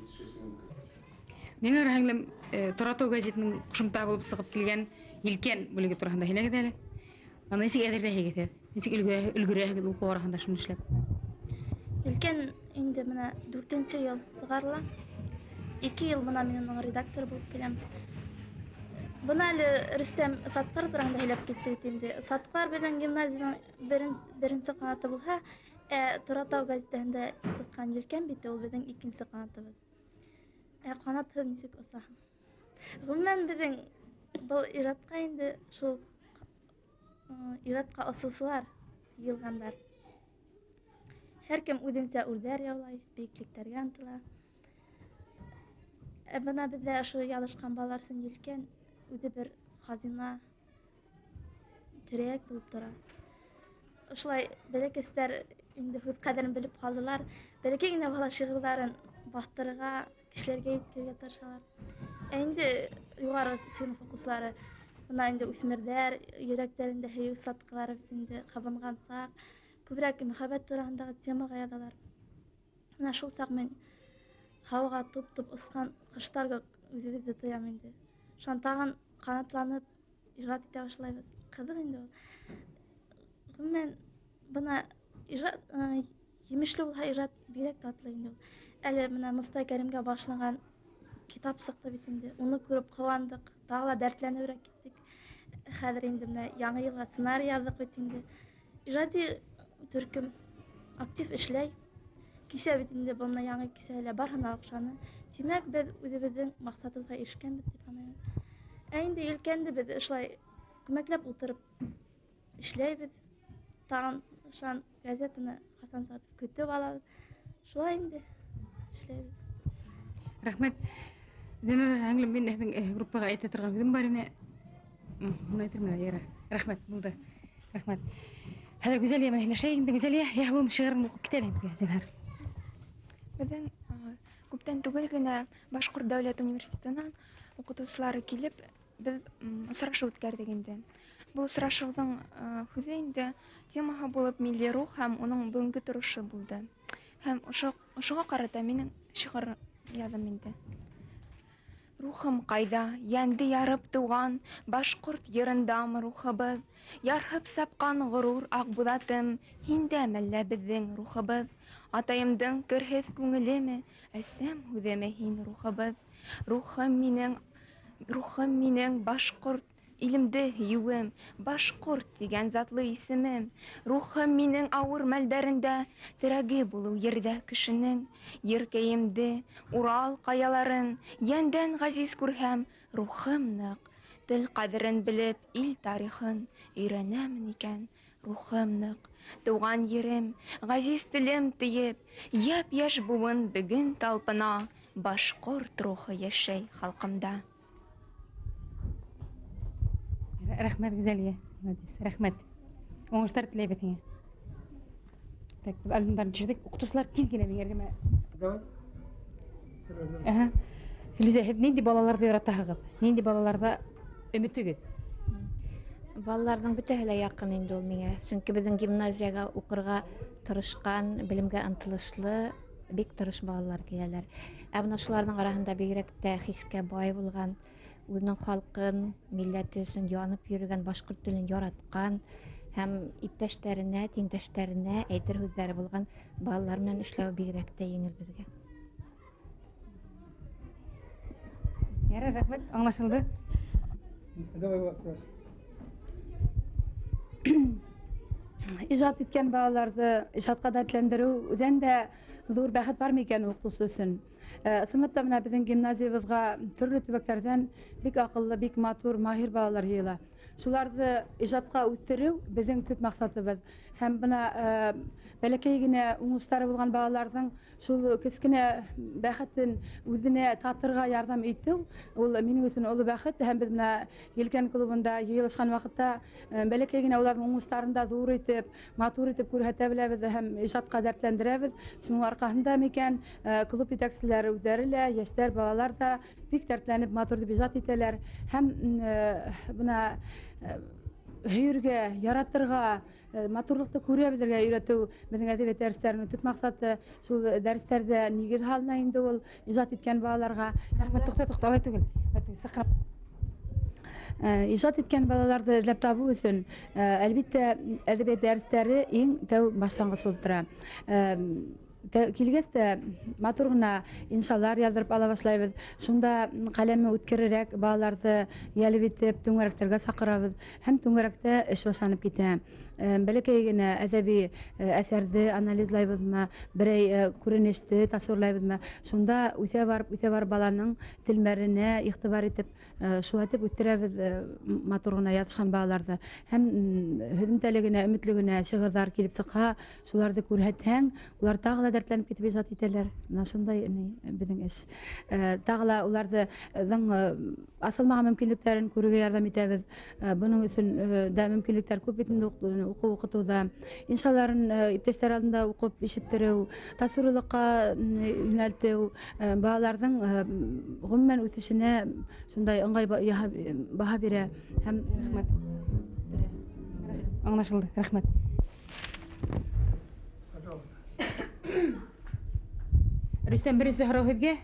36 минут. Динара һеңлем, э, Торатау гәзитенең ҡушымта булып сығып килгән Елкән бүлеге тураһында һөйләгеҙ әле. Аны нисек әҙерләйһегеҙ һеҙ? Нисек өлгөрәһегеҙ уҡыу араһында шуны эшләп? Елкән инде менә дүртенсе йыл сығарыла. 2 йыл бына мин уның редакторы булып киләм. Бына әле Рөстәм Сатҡар тураһында һөйләп китте бит инде. Сатҡар беҙҙең гимназияның беренсе ҡанаты булһа, ә Торатау газетаһында сыҡҡан Елкән бите ул беҙҙең икенсе ҡанатыбыҙ. Ә ҡанатһыҙ нисек осаһың? Ғөмүмән, беҙҙең был ижадҡа инде шул ижадҡа осоусылар йыйылғандар. Һәр кем үҙенсә үрҙәр яулай, бейеклектәргә ынтыла. Ә бына беҙҙә ошо яҙышҡан балалар өсөн Елкән үҙе бер хазина, терәк булып тора. Ошолай бәләкәстәр инде һүҙ ҡәҙерен белеп ҡалдылар. Бәләкәй генә бала шиғырҙарын баҫтырырға, кешеләргә еткерергә тырышалар. Ә инде юғары синыф уҡыусылары, бына инде үҫмерҙәр, йөрәктәрендә һөйөү сатҡылары бит инде ҡабынған саҡ, күберәк мөхәббәт тураһындағы темаға яҙалар. Бына шул саҡ мин һауаға туп-туп осҡан ҡоштар кеүек үҙебеҙҙе тоям инде. Шунан тағын ҡанатланып ижад итә башлайбыҙ. Ҡыҙыҡ инде ул. Ғөмүмән, бына ижад, емешле булһа ижад бигерәк татлы инде ул. Әле бына Мостай Кәримгә башланған китап сыҡты бит инде. Уны күреп ҡыуандыҡ, тағы ла дәртләнеберәк киттек. Хәҙер инде менә яңы йылға сценарий яҙҙыҡ бит инде. Ижади төркөм актив эшләй. Кисә бит инде был яңы кисә лә барыһына оҡшаны. Тимәк, беҙ үҙебеҙҙең маҡсатыбыҙға ирешкәнбеҙ тип һанайбыҙ. Ә инде Елкәнде беҙ ошолай күмәкләп ултырып эшләйбеҙ. Тағын шунан газетаны ҡасан сығыр тип көтөп алабыҙ. Шулай инде эшләйбеҙ. Рәхмәт. Динара һеңлем, мин һеҙҙең группаға әйтә торған һүҙем бар ине. Уны әйтермен әле, ярай. Рәхмәт, булды. Рәхмәт. Хәҙер Гүзәлия менән һөйләшәйек инде. Гүзәлия, йә, шиғырыңды уҡып кит әле беҙгә, зинһар. Беҙҙең күптән түгел генә Башҡорт дәүләт университетынан уҡытыусылары килеп, беҙ осрашыу үткәрҙек инде. Был осрашыуҙың һүҙе инде темаһы булып милли рух һәм уның бөгөнгө торошо булды. Һәм ошоға ҡарата минең шиғыр яҙым инде. Рухым ҡайҙа, йәнде ярып тыуған башҡорт йырындамы рухыбыҙ? Ярһып сапҡан ғорур аҡбуҙатым, һиндә мәллә беҙҙең рухыбыҙ? Атайымдың керһеҙ күңелеме, әсәм һүҙеме һин рухыбыҙ? Рухым минең, рухым минең башҡорт илемде һөйөүем, башҡорт тигән затлы исемем. Рухым минең ауыр мәлдәрендә терәге булыу ерҙә кешенең. Еркәйемде, Урал ҡаяларын йәндән ғәзиз күрһәм, рухым ныҡ. Тел ҡәҙерен белеп, ил тарихын өйрәнәмен икән, рухым ныҡ. Тыуған ерем, ғәзиз телем тейеп, йәп-йәш быуын бөгөн талпына, башҡорт рухы йәшәй халҡымда. Рәхмәт, Гүзәлия. Молодец. Рәхмәт. Уңыштар теләйбеҙ һиңә. Так, беҙ альбомдарын төшөрҙөк. Уҡытыусылар тиҙ генә миңә эргәмә. Давай. Аһа. Филүзә, һеҙ ниндәй балаларҙы яратаһығыҙ? Ниндәй балаларҙа өмөтөгөҙ? Балаларҙың бөтәһе лә яҡын инде ул миңә. Сөнки беҙҙең гимназияға уҡырға тырышҡан, белемгә ынтылышлы, бик тырыш балалар киләләр. Ә бына шуларҙың араһында бигерәк тә хискә бай булған, үҙенең халҡын, милләте өсөн янып йөрөгән, башҡорт телен яратҡан һәм иптәштәренә, тиңдәштәренә әйтер һүҙҙәре булған балалар менән эшләү бигерәк тә еңел беҙгә. Ярар, рәхмәт, аңлашылды. Давай вопрос. Ижад иткән балаларҙы ижадҡа дәртләндереү үҙән дә ҙур бәхет бар микән уҡытыусы өсөн? Ысынлап та бына беҙҙең гимназиябыҙға төрлө төбәктәрҙән бик аҡыллы, бик матур, маһир балалар йыйыла. Шуларҙы ижадҡа үҫтереү беҙҙең төп маҡсатыбыҙ. Һәм бына бәләкәй генә уңыштары булған балаларҙың шул кескенә бәхетен үҙенә татырға ярҙам итеү, ул минең өсөн оло бәхет. Һәм беҙ бына Елкән клубында йыйылышҡан ваҡытта бәләкәй генә уларҙың уңыштарын да ҙур итеп, матур итеп күрһәтә беләбеҙ һәм ижадҡа дәртләндерәбеҙ. Шуның арҡаһында микән клуб етәкселәре үҙҙәре лә, йәштәр, балалар ҙа бик дәртләнеп матур итеп ижад итәләр. Һәм бына Һөйөргә, яратырға, матурлыҡты күрә белергә өйрәтеү беҙҙең әҙәбиәт дәрестәренең төп маҡсаты. Шул дәрестәрҙә нигеҙ һалына инде ул ижад иткән балаларға. Рәхмәт, туҡта, туҡта, алай түгел. Саҡырап. Ижад иткән балаларҙы эҙләп табыу өсөн, әлбиттә, әҙәбиәт дәрестәре иң тәү башланғыс булып тора. Килгәс тә матур ғына иншалар яҙҙырып ала башлайбыҙ. Шунда ҡәләме үткерерәк балаларҙы йәлеп итеп түңәрәктәргә саҡырабыҙ һәм түңәрәктә эш башланып китә. Бәләкәй генә әҙәби әҫәрҙе анализлайбыҙмы, берәй күренеште тасурлайбыҙмы. Шунда үҫә барып, үҫә барып баланың телмәренә иғтибар итеп, шулай итеп үҫтерәбеҙ матур ғына яҙышҡан балаларҙы. Һәм һөҙөмтәле генә, өмөтлө генә шиғырҙар килеп сыҡһа, шуларҙы күрһәтһәң, улар тағы ла дәртләнеп китеп ижад итәләр. Бына шундай беҙҙең эш. Тағы ла уларҙың асылмаған мөмкинлектәрен күрергә ярҙам итәбеҙ. Бының өсөн дә мөмкинлектәр күп бит инде уҡыу уҡытыуҙа. Иншаларын иптәштәр алдында уҡып ишеттереү, тасурлыҡҡа йүнәлтеү, балаларҙың ғөмүмән үҫешенә шундай ыңғай баһа бирә һәм рәхмәт. Аңлашылды, рәхмәт. Пожалуйста. Рөстәм, беренсе һорау һеҙгә.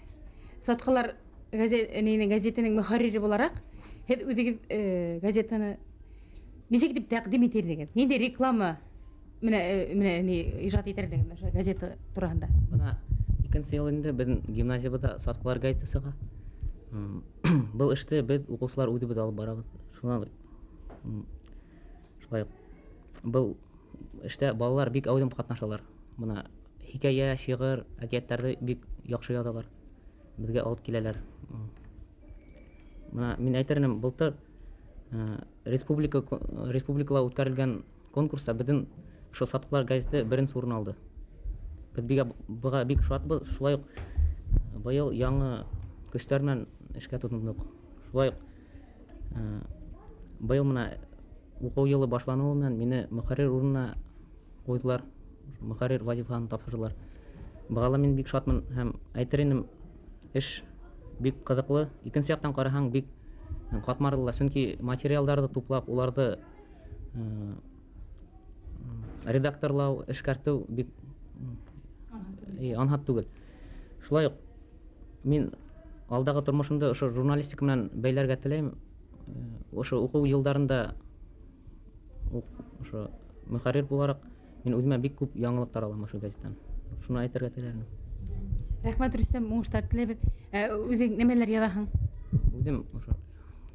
Сатҡылар газетының мөхәррире булараҡ, һеҙ үҙегеҙ газетаны нисек итеп тәҡдим итер инегеҙ? Ниндәй реклама менә ни ижад итер инегеҙ ошо газета тураһында? Бына икенсе йыл инде беҙҙең гимназиябыҙҙа Сатҡылар газеты сыға. Был эште беҙ уҡыусылар үҙебеҙ алып барабыҙ. Шунан шулай уҡ был эштә балалар бик әүҙем ҡатнашалар. Бына хикәйә, шиғыр, әкиәттәрҙе бик яҡшы яҙалар. Беҙгә алып киләләр. Бына мин әйтер инем, былтыр республикала үткәрелгән конкурста беҙҙең ошо Сатҡылар газеты беренсе урын алды. Беҙ быға бик шатбыҙ. Шулай уҡ быйыл яңы көстәр менән эшкә тотондоҡ. Шулай уҡ быйыл бына уҡыу йылы башланыуы менән мине мөхәррир урынына ҡуйҙылар. Мөхәррир вазифаһын тапшырҙылар. Быға ла мин бик шатмын һәм әйтер инем, эш бик ҡыҙыҡлы. Икенсе яҡтан ҡараһаң, бик ҡатмарлы ла, сөнки материалдарҙы туплап, уларҙы редакторлау, эшкәртеү бик анһат түгел. Шулай уҡ мин алдағы тормошомдо ошо журналистика менән бәйләргә теләйем. Ошо уҡыу йылдарында ошо мөхәррир булараҡ мин үҙемә бик күп яңылыҡтар алам ошо газеттан. Шуны әйтергә теләр инем. Рәхмәт, Рөстәм, уңыштар теләйбеҙ. Үҙең нәмәләр яҙаһың? Үҙем ошо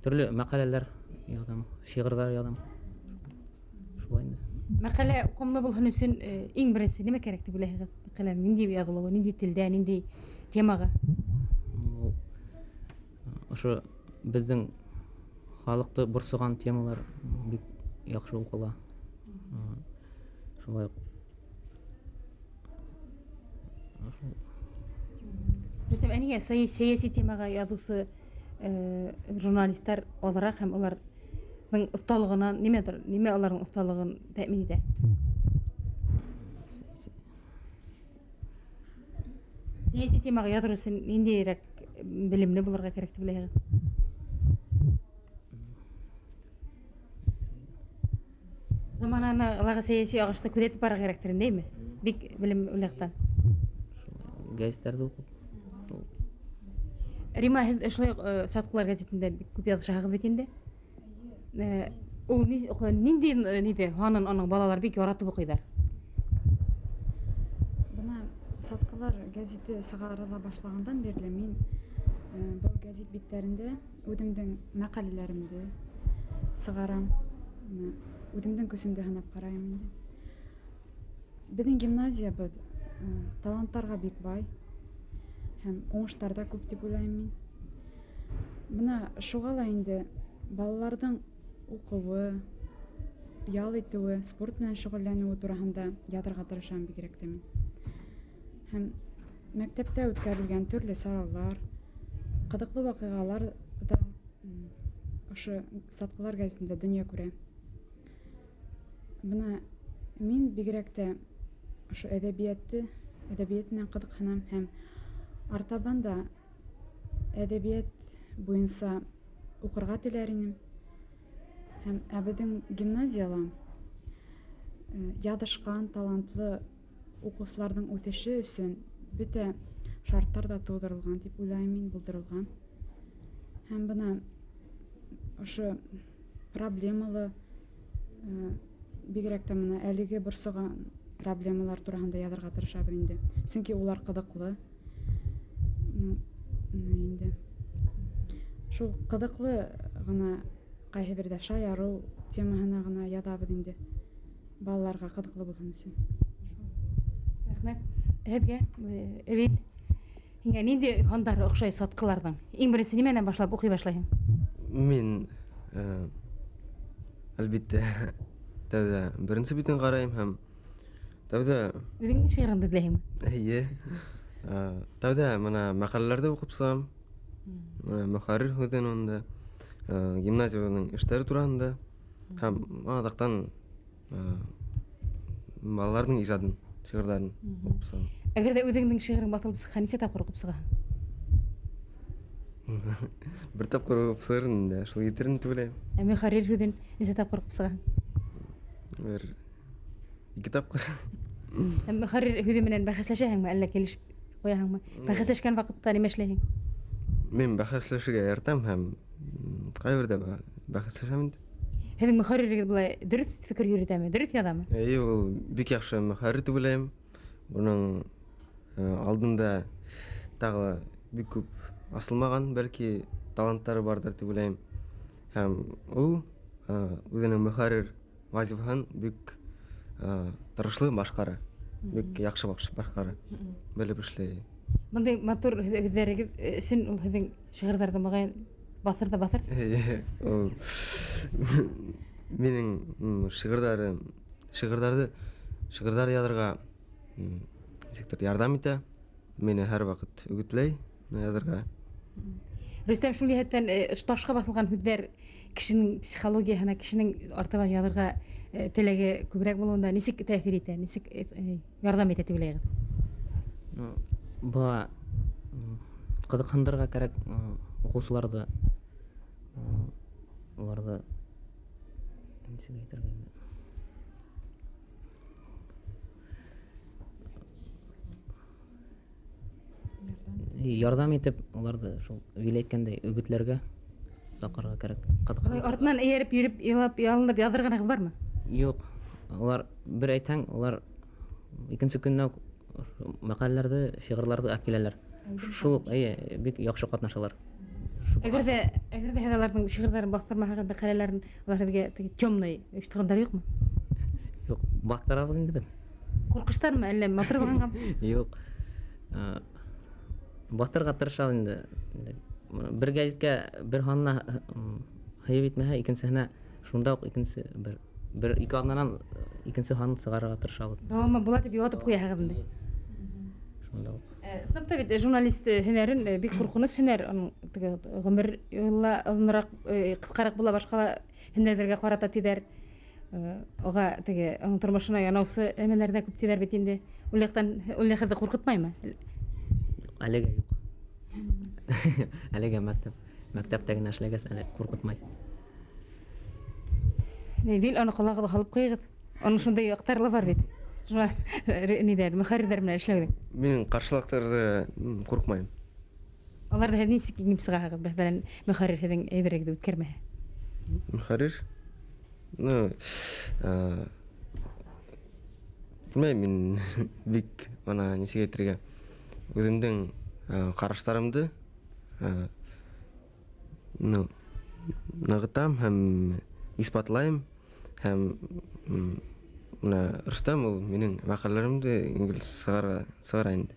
төрлө мәҡәләләр яҙам, шиғырҙар яҙам. Шулай инде. Мәҡәлә уҡымлы булһын өсөн иң беренсе нимә кәрәк тип уйлайһығыҙ? Мәҡәләнең ниндәй яҙылыуы, ниндәй телдә, ниндәй темаға? Ошо беҙҙең халыҡты борсоған темалар бик яҡшы уҡыла. Шулай уҡ. Рөстәм, ә ниңә сәйәси темаға яҙыусы журналистар аҙыраҡ һәм уларҙың оҫталығынан нимә уларҙың оҫталығын тәьмин итә? Сәйәси темаға яҙыр өсөн ниндәйерәк белемле булырға кәрәк тип уйлайһығыҙ? Замананы сәйәси ағышты күҙәтеп барырға кәрәктер, әйме? Бик белем улаҡтан. Гәзиттәрҙе уҡып. Рима, һеҙ ошолай уҡ Сатҡылар гәзитендә бик күп яҙышаһығыҙ бит инде. Ул ниндәй ниҙе һанын аның балалар бик яратып уҡыйҙар? Бына Сатҡылар гәзите сығарыла башлағандан бирле мин был гәзит биттәрендә үҙемдең мәҡәләләремде сығарам. Бына үҙемдең көсөмдө һынап ҡарайым инде. Беҙҙең гимназиябыҙ таланттарға бик бай һәм уңыштар ҙа күп тип уйлайым мин. Бына шуға ла инде балаларҙың уҡыуы, ял итеүе, спорт менән шөғөлләнеүе тураһында яҙырға тырышам бигерәк тә мин. Һәм мәктәптә үткәрелгән төрлө саралар, ҡыҙыҡлы ваҡиғалар ҙа ошо Сатҡылар гәзитендә донъя күрә. Бына мин бигерәк тә ошо әҙәбиәт менән ҡыҙыҡһынам һәм артабан да әҙәбиәт буйынса уҡырға теләр инем. Һәм ә беҙҙең гимназияла яҙышҡан, талантлы уҡыусыларҙың үҫеше өсөн бөтә шарттар ҙа тыуҙырылған тип уйлайым мин, булдырылған. Һәм бына ошо проблемалы, бигерәк тә бына әлеге борсоған проблемалар тураһында яҙырға тырышабыҙ инде. Сөнки улар ҡыҙыҡлы. Инде шул ҡыҙыҡлы ғына ҡайһы берҙә шаярыу темаһына ғына яҙабыҙ инде. Балаларға ҡыҙыҡлы булһын өсөн. Рәхмәт. Һеҙгә, Эвил, һиңә ниндәй һандар оҡшай сатҡыларҙың? Иң беренсе нимәнән башлап уҡый башлайһың? Мин, әлбиттә, тәүҙә беренсе битен ҡарайым һәм тәүҙә Үҙеңдең шиғырыңды эҙләйһеңме? Эйе. Тәүҙә бына мәҡәләләрҙе уҡып сығам. Бына мөхәррир һүҙен унда, гимназияның эштәре тураһында һәм аҙаҡтан балаларҙың ижадын, шиғырҙарын уҡып сығам. Әгәр ҙә үҙеңдең шиғырың баҫылып сыҡһа, нисә тапҡыр уҡып сығаһың? Бер тапҡыр уҡып сығырмын инде, шул етерен тип уйлайым. Ә мөхәррир һүҙен нисә тапҡыр уҡып сығаһың? Бер ике тапҡыр. Ә мөхәррир һүҙе менән бәхәсләшәһеңме, әллә килешеп ҡуяһыңмы? Бәхәсләшкән ваҡытта нимә эшләйһең? Мин бәхәсләшергә яратам һәм ҡайһы берҙә бәхәсләшәм инде. Һеҙҙең мөхәррирегеҙ былай дөрөҫ фекер йөрөтәме, дөрөҫ яҙамы? Эйе, ул бик яҡшы мөхәррир тип уйлайым. Уның алдында тағы ла бик күп асылмаған, бәлки таланттары барҙыр тип уйлайым. Һәм ул үҙенең мөхәррир вазифаһын бик тырышлы башҡара, бик яҡшы башҡара, белеп эшләй. Бындай матур һүҙҙәрегеҙ өсөн ул һеҙҙең шиғырҙарҙы моғайын баҫыр ҙа баҫыр. Эйе, ул минең шиғырҙар яҙырға нисектер ярҙам итә, мине һәр ваҡыт өгөтләй яҙырға. Рөстәм, шул йәһәттән ташҡа баҫылған һүҙҙәр кешенең психологияһына, кешенең артабан яҙырға теләге күберәк булыуында нисек тәьҫир итә, нисек ярҙам итә тип уйлайһығыҙ? Быға ҡыҙыҡһындырырға кәрәк уҡыусыларҙы, уларҙы нисек әйтергә инде? Ярҙам итеп, уларҙы шул Вил әйткәндәй өгөтләргә саҡырырға кәрәк. Улай артынан эйәреп йөрөп, илап, ялынып яҙырғанығыҙ бармы? Юҡ. Улар бер әйтһәң, улар икенсе көнөнә үк мәҡәләләрҙе, шиғырҙарҙы алып киләләр. Шул уҡ, эйе, бик яҡшы ҡатнашалар. Әгәр ҙә һеҙ уларҙың шиғырҙарын баҫтырмаһағыҙ, мәҡәләләрен, улар һеҙгә теге темный ойошторғандар юҡмы? Юҡ, баҫтырабыҙ инде беҙ. Ҡурҡыштармы, әллә матур булғанға? Юҡ. Баҫтырырға тырышабыҙ инде. Бер гәзиткә бер һанына һыйып етмәһә, икенсеһенә шунда уҡ икенсе бер ике аҙнанан икенсе һанын сығарырға тырышабыҙ. Дауамы була тип йыуатып ҡуяһығыҙ инде. Шунда уҡ. Ысынлап та бит журналист һөнәрен бик ҡурҡыныс һөнәр, уның теге ғүмер юлы оҙонораҡ, ҡыҫҡараҡ була башҡа һөнәрҙәргә ҡарата тиҙәр. Уға теге уның тормошона янаусы нәмәләр ҙә күп тиҙәр бит инде. Ул яҡтан ул һеҙҙе ҡурҡытмаймы? Әлегә юҡ. Әлегә мәктәптә генә эшләгәс, әле ҡурҡытмай. Ни, Вил, аны ҡолағыҙға һалып ҡуйығыҙ. Уның шундай яҡтары ла бар бит. Шуға ниҙәр, мөхәррирҙәр менән эшләүҙең. Мин ҡаршылыҡтарҙы ҡурҡмайым. Уларҙы һеҙ нисек еңеп сығаһығыҙ? Мәҫәлән, мөхәррир һеҙҙең әйберегеҙҙе үткәрмәһә. Мөхәррир? Ну, белмәйем, мин бик бына нисек әйтергә, үҙемдең ҡараштарымды, ну, нығытам һәм иҫбатлайым һәм бына Рөстәм ул минең мәҡәләләремде гел сығара инде.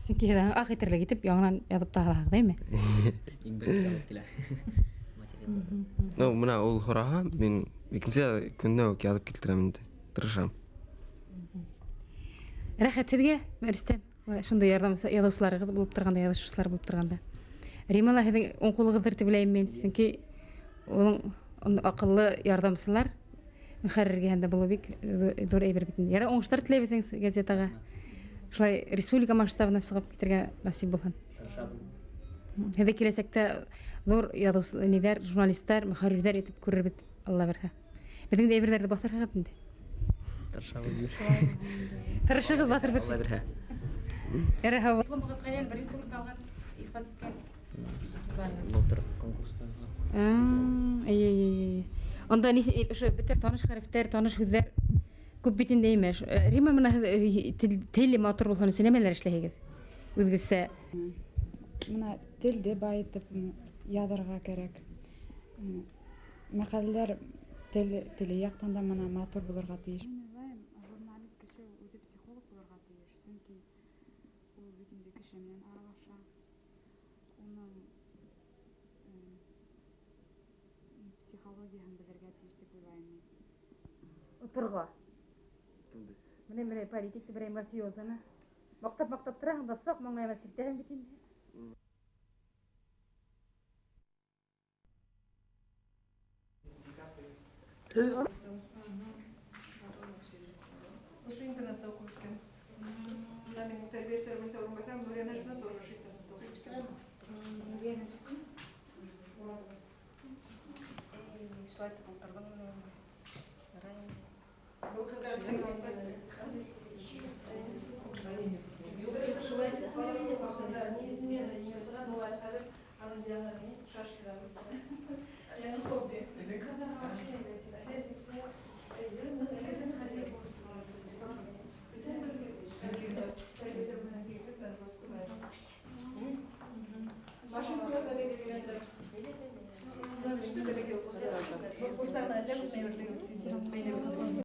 Сөнки һеҙ аны аҡ итерлек итеп яңынан яҙып та алаһығыҙ, әйме? Иң беренсе алып килә. Ну, бына ул һораһа, мин икенсе көнөнә үк яҙып килтерәм инде, тырышам. Рәхәт һеҙгә, Рөстәм. Шундай ярҙам яҙыусыларығыҙ булып торғанда, яҙыусылар булып торғанда. Рима ла һеҙҙең уң ҡулығыҙҙыр тип уйлайым мин, сөнки уның аҡыллы ярҙамсылар мөхәрриргә һәм дә булыу бик ҙур әйбер бит инде. Ярай, уңыштар теләйбеҙ һеҙҙең газетаға. Шулай республика масштабына сығып китергә насип булһын. Һеҙҙе киләсәктә ҙур яҙыусы, ниҙәр, журналисттар, мөхәррирҙәр итеп күрербеҙ. Алла бирһә. Беҙҙең дә әйберҙәрҙе баҫырһығыҙ инде. Тырышабыҙ. Тырышығыҙ баҫырбыҙ. Алла бирһә. Ярай, һау бул. Ҡайҙан беренсе урын алған, иҫбат иткән? Былтыр конкурста. Эйе, эйе, эйе. Унда ошо бөтә таныш хәрефтәр, таныш һүҙҙәр күп бит инде, имеш. Рима, бына һеҙ теле матур булһын өсөн нимәләр эшләйһегеҙ? Үҙегеҙсә. Бына телде байытып яҙырға кәрәк. Мәҡәләләр теле яҡтан да бына матур булырға тейеш. Мин уйлайым, журналист кеше үҙе психолог булырға тейеш, сөнки ул бит инде кеше менән аралаша. Уның психологияһын белергә тейеш тип уйлайым мин. Оторға. Менә берәй политикты, берәй мафиозаны. Маҡтап-маҡтап тораһың да, саҡ маңлайыма сиртәһең бит инде. Ошо интернатта уҡып үҫкән. Бына минең тәрбиәселәр буйынса урынбаҫарым Нурия Нәжмә тоже ошо интернатта уҡып үҫкән. Шулай итеп ултырҙым мин инде. Ярай инде.